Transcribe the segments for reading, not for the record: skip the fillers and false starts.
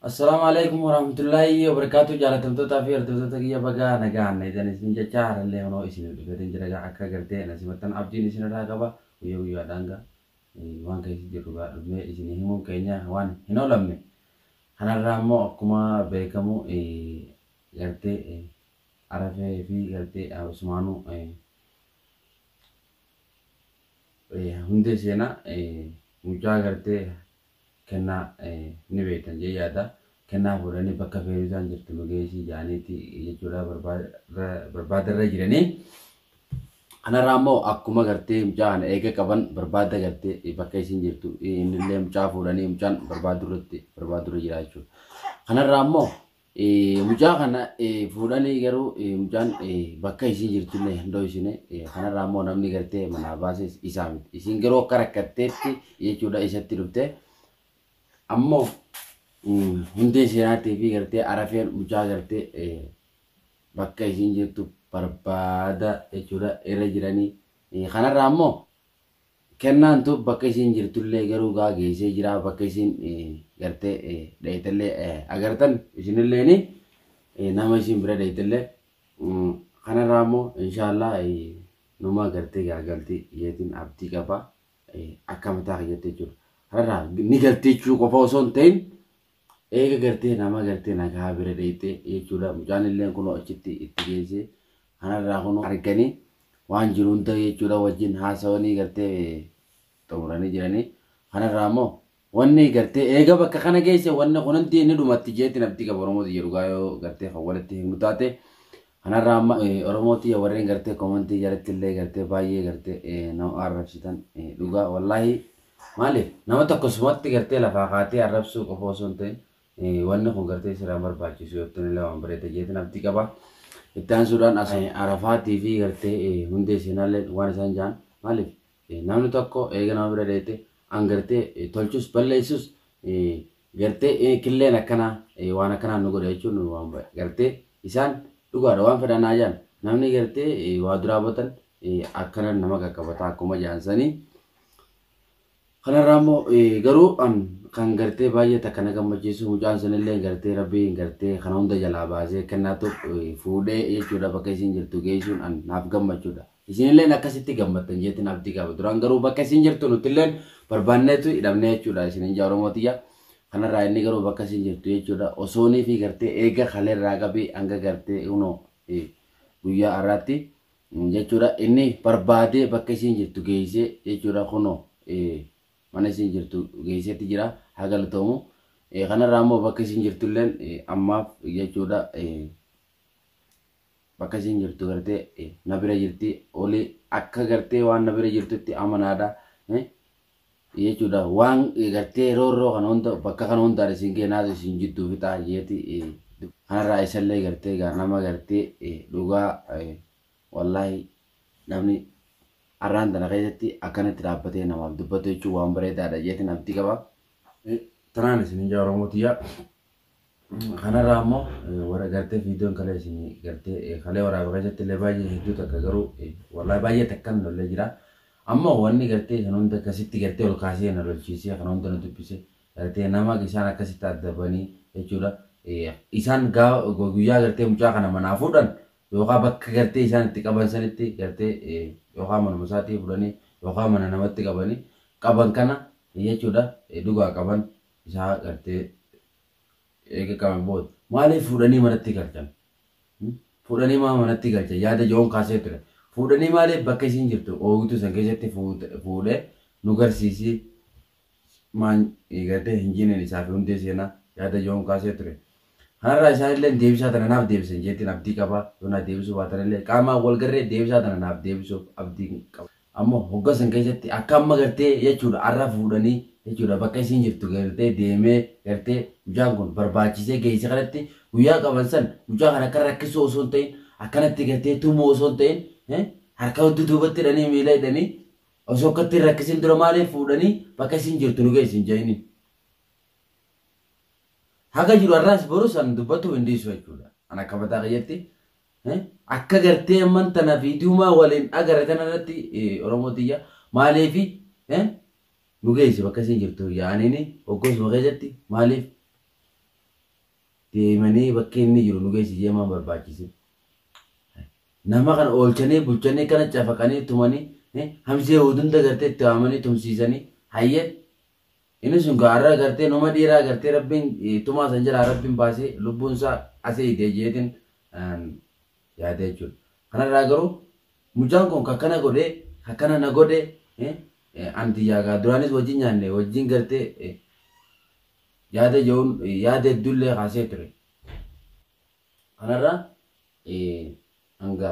Assalaamu alaikum warahmatullaahi wabarakaatuh. Jaalatamtootaa fi hordoftoota kiyya, bagaa nagaan idan isin jecha harallee honoo isin dhufeetin jira. Gaa akka gartee na simattan abdiin isin irraa qaba. Guyyaa guyyaadhaan gaa waan keessa jirru gaa dhufnee isin himuun keenya waan hin oolamne. Kanarraa immoo akkuma beekamu gartee Arafee fi gartee Usmaanuu hundee seenaa mucaa gartee Kennaa ni beektan jedhee yaada. Kennaa fuudhanii bakka Feeruzaan jirtu nu geessii jedhaniiti jechuudha barbaadarra jiranii. Kanarraa immoo akkuma gartee mucaa kana eega qaban barbaada gartee bakka isiin jirtu innillee mucaa fuudhanii mucaan barbaadurratti barbaadurra jira jechuudha. Kanarraa immoo mucaa kana fuudhanii garuu mucaan bakka isiin jirtullee hin dhoysine. Kanarraa immoo namni gartee manaa baases isaa miti. Isiin garuu akka rakkatteetti jechuudha isatti dhufte. Ammoo hundee seenaatii fi gartee Arafeen mucaa gartee bakka isiin jirtu barbaada jechuudha irra jiranii. Kanarraa immoo Kennaan tub bakka isiin jirtullee garuu gaa geessee jira. Bakka isiin gartee dhayxellee agartan isinilleeni nama isiin bira dhayxellee. Kanarraa immoo inshaallah numa gartee gaa galti jeetiin abdii qaba akka mataa kiyyatti jechuudha. Kanarraa ni galti jechuu qofa osoo hin ta'in eega gartee nama gartee nagaa bira dhayxee jechuudha. Mucaan illee kunoo achitti itti geessee kanarraa kunoo arganii waan jiru hunda jechuudha wajjin haasawanii gartee xumuranii jiranii. Kanarraa immoo wanni gartee eega bakka kana geesse wanni kun hundi ni dhumatti jeetti abdii qaba. Oromoo tiyya, dhugaa yoo gartee kan walitti himnu taate. Kanarraa amma Oromoo tiyya, warreen gartee komantii jalatti illee gartee baay'ee gartee nama arrabsitan, dhugaa wallaahi maaliif nama tokko sumatti gartee lafaa kaatee arrabsuu qofa osoo hin ta'in wanni kun gartee siraan barbaachisu yoo ta'an illee waan bareeda jeetiin abdii qaba. Itti aansuudhaan as Arafaatii fi gartee hundee seenaallee waan isaan ja'an, maaliif namni tokko eega nama bira dheete an gartee tolchus balleessus gartee killeen akkanaa waan akkanaa nu godha jechuun waan gartee isaan dhugaadha waan fedhan haa ja'an. Namni gartee waa duraa batan akkana nama qaqqabata akkuma ja'an sanii. Kanarraa immoo garuu an kan gartee baay'ee takka na gammachiisu mucaan sunillee gartee Rabbiin gartee kana hunda jalaa baasee kennaatu fuudhee jechuudha bakka isiin jirtu geessuun an naaf gammachuudha. Isinilleen akkasitti gammaddan jeetiin abdii qaba. Duraan garuu bakka isiin jirtu nutilleen barbaanneetu hidhamnee jechuudha isinin jaa Oromoo tiyya. Kanarraa inni garuu bakka isiin jirtu jechuudha osoonii fi gartee eega kaleerraa qabii hanga gartee kunoo guyyaa har'aatti jechuudha inni barbaadee bakka isiin jirtu geessee jechuudha kunoo mana isiin jirtu geesseetti jira, haa galatoomu. Kanarraa immoo bakka isiin jirtulleen ammaaf jechuudha bakka isiin jirtu gartee na bira jirti olii akka gartee waan na bira jirtutti amanaadha jechuudha. Waan gartee roorroo kana hunda bakka kana hundaan isin geenaatu isin jidduu fixaa jeeti. Kanarraa isallee gartee gaa nama gartee dhugaa wallaahi namni arraan tana keessatti akkanatti dhaabbatee namaaf dubbatu jechuun waan bareedaadha jeetiin abdii qaba. Tanaan isin ijaa Oromoo tiyya. Kanarraa immoo warra gartee viidiyoon kalee isin gartee kalee waraaba keessatti illee baay'ee hedduu takka garuu wallaahi baay'ee takkan lollee jira. Amma wanni gartee kan hunda akkasitti gartee ol kaasee na lolchiisee kan hunda na dubbise gartee nama isaan akkasitti addabanii jechuudha. Isaan guyyaa gartee mucaa kana manaa fuudhan yookaan bakka gartee isaan itti qaban sanitti gartee yookaan manuma isaatii fudhanii yookaan mana namatti qabanii qaban kana jechuudha dhugaa qaban isaa gartee eega qaban booda maaliif fuudhanii manatti galchan? Fuudhanii maa manatti galchan yaada joon kaasee ture. Fuudhanii maaliif bakka isiin jirtu ooyituu san keessatti fuudhee nu garsiisii maan gartee hin jiineen isaa fi hundee seenaa yaada joon kaasee ture. Kanarraa isaanillee deebisaa tana naaf deebisan jeettiin abdii qaba. Yoo naa deebisuu baatanillee qaamaan wal garree deebisaa tana naaf deebisuuf abdii qaba. Ammoo hogga san keessatti akka amma gartee jechuudha arra fuudhanii jechuudha bakka isiin jirtu gartee deemee gartee mucaan kun barbaachisee geesse kanatti guyyaa qaban san mucaa kana akka rakkisuu osoo hin ta'in akkanatti gartee tumuu osoo hin ta'in harka duubatti hidhanii miila hidhanii osoo akkatti hin rakkisin dura maaliif fuudhanii bakka isiin jirtu nu geessi hin jedhiniin. Haga jiru har'aas boru san dubbatu hin dhiisu jechuudha. An akka mataa kiyyatti akka gartee amman tana viidiyumaa waliin agarre tana irratti Oromoo tiyya maaliifi nu geessi bakka isiin jirtu yaa'aniini hoggosuma keessatti maaliif deemanii bakki inni jiru nu geessi jeemaan barbaachise. Nama kana oolchanii bulchanii kana cafaqanii tumanii hamsee hunda gartee itti waamanii tumsiisanii hayyee inni sun gaarraa gartee nama dhiiraa gartee rabbiin tumaa san jalaa rabbiin baasee lubbuun isaa asii hidhee jeetiin yaadee jechuudha. Kanarraa garuu mucaan kun akkana godhee akkana na godhee anti yaagaa duraanis wajjin nyaanne wajjin gartee yaada jehuun yaada hedduullee kaasee ture. Kanarraa hanga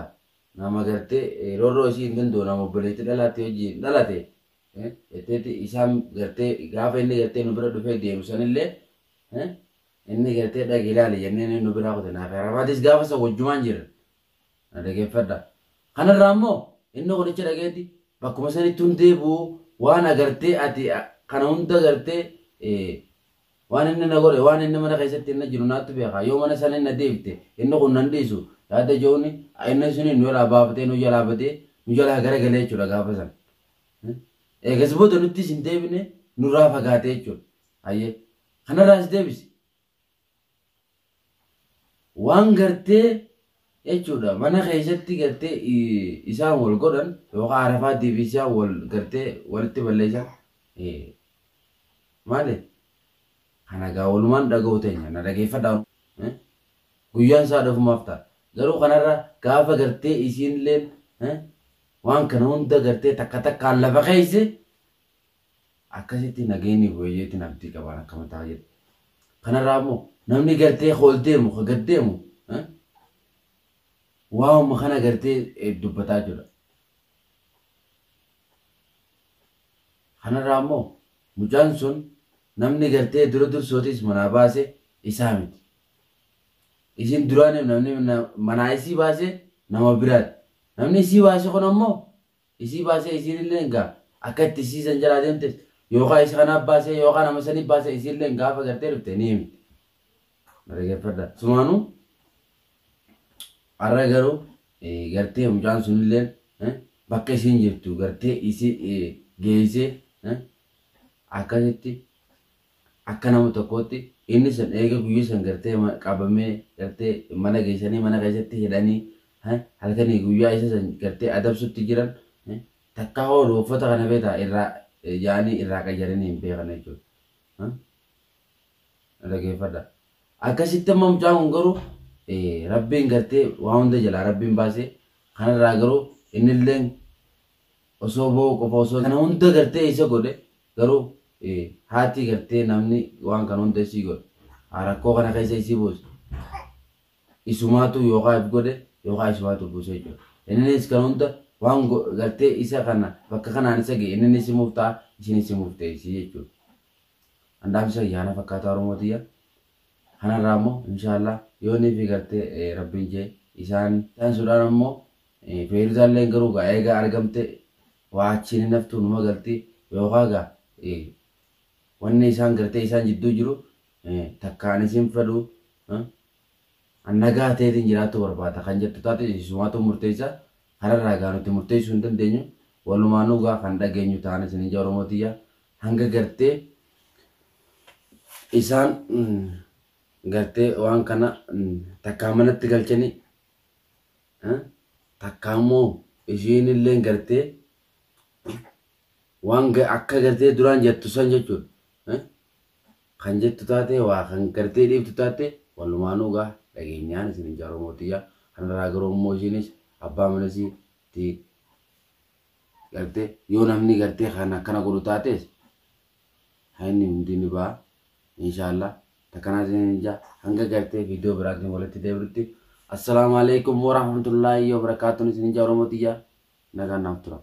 nama gartee roorroo isii hin danda'u nama obboleettii dhalaate wajjin dhalate jetteeti isaan gartee gaafa inni gartee nu bira dhufee deemu sanillee inni gartee dhaqi ilaali jennee inni nu biraa kute naaf arabaatis gaafa san wajjumaan jirra. Na dhageeffadha. Kanarraa immoo inni qoricha dhageetti bakkuma sanitti hundee bu'u waan agartee ati kana hunda gartee waan inni na godhe waan inni mana keessatti inni jiru naattu beeka yoo mana sana inni deebite inni kun nan dhiisu yaada jechuun inni suni nu jalaa baafatee nu jalaa batee nu jalaa garagalee jechuudha gaafa sana. Eegas booda nuttis hin deebine nurraa fagaatee jechuudha. Hayyee kanarraas deebisi. Waan gartee jechuudha mana keessatti gartee isaan wal godhan yookaan arafaatiif isaan wal gartee walitti balleessan maali? Kana gaa walumaan dhaga'u teenya na dhageeffadhaa. Guyyaan isaa dhufumaaf ta'a. Garuu kanarra gaafa gartee isiinilleen waan kana hunda gartee takka takkaan lafa keesse akkasitti nageenyi bu'eetiin abdii qaban akka mataa jedhu. Kanarraa immoo namni gartee hool deemu gad deemu waanuma kana gartee dubbataa jira. Kanarraa immoo mucaan sun namni gartee dura dursootis manaa baase isaa miti. Isin duraan namni manaa isii baase nama biraati. Namni isii baase kun ammoo isii baasee isiinillee egaa akka itti isiisan jalaa deemtes yookaan isa kanaaf baasee yookaan nama saniif baasee isiinillee gaafa gartee dhufte ni himti. Dhaggeeffadha. Sumaanuu har'a garuu gartee mucaan sunillee bakka isiin jirtu gartee isii geessee akkasitti akka nama tokkootti inni san eega guyyaa san gartee qabamee gartee mana geessanii mana keessatti hidhanii halkanii guyyaa isa san gartee adabsutti jiran takka hoolu uffata kana beektaa irraa yaa'anii irraa qayyaranii hin beekan jechuudha. Dhaggeeffadha. Akkasitti amma mucaan kun garuu rabbiin gartee waa hunda jalaa rabbiin baasee kanarraa garuu innillee osoo boo'u qofa osoo kana hunda gartee isa godhe garuu haati gartee namni waan kana hunda isii godhe rakkoo kana keessa isii buuse isumaatu yookaan if godhe yookaan isumaatu buuse jechuudha. Innis kan hunda waan gartee isa kana bakka kanaan isa ga'e innis himuuf ta'a isinis himuuf ta'e isii jechuudha. Andaamsa yaana fakkaataa Oromootiyya. Kanarraa immoo inshaallah yoo inni fi gartee rabbiin jee isaan sudhaan ammoo feeruzaallee garuu gaa eegaa argamte waa achiin hin haftu numa galti yookaan gaa wanni isaan gartee isaan jidduu jiru takkaan isin fedhu nagaa ta'eetiin jiraachuu barbaada kan jettu taate isumaatu murteessa kanarraa gaa nuti murteessuu hin dandeenyu walumaanuu gaa kan dhageenyu ta'an isin ija Oromootiyya hanga gartee isaan gartee waan kana takkaa manatti galchanii takkaa immoo ishiin illee gartee waan akka gartee duraan jettu san jechuudha. Kan jettu taate waa kan gartee dhiiftu taate walumaanuu gaa dhageenyaan isin ija Oromootiyya. Kanarraa garuu immoo ishiinis abbaa manasiitti gartee yoo namni gartee kan akkana godhu taates inni hundi ni ba'a inshaallah. Takkanaa isin ija hanga gartee viidiyoo biraatiin walitti deebirutti. Assalaamu alaikum warahmatullaahi wabarakaatuun isin ija Oromootiyya. Nagaan naaf tura.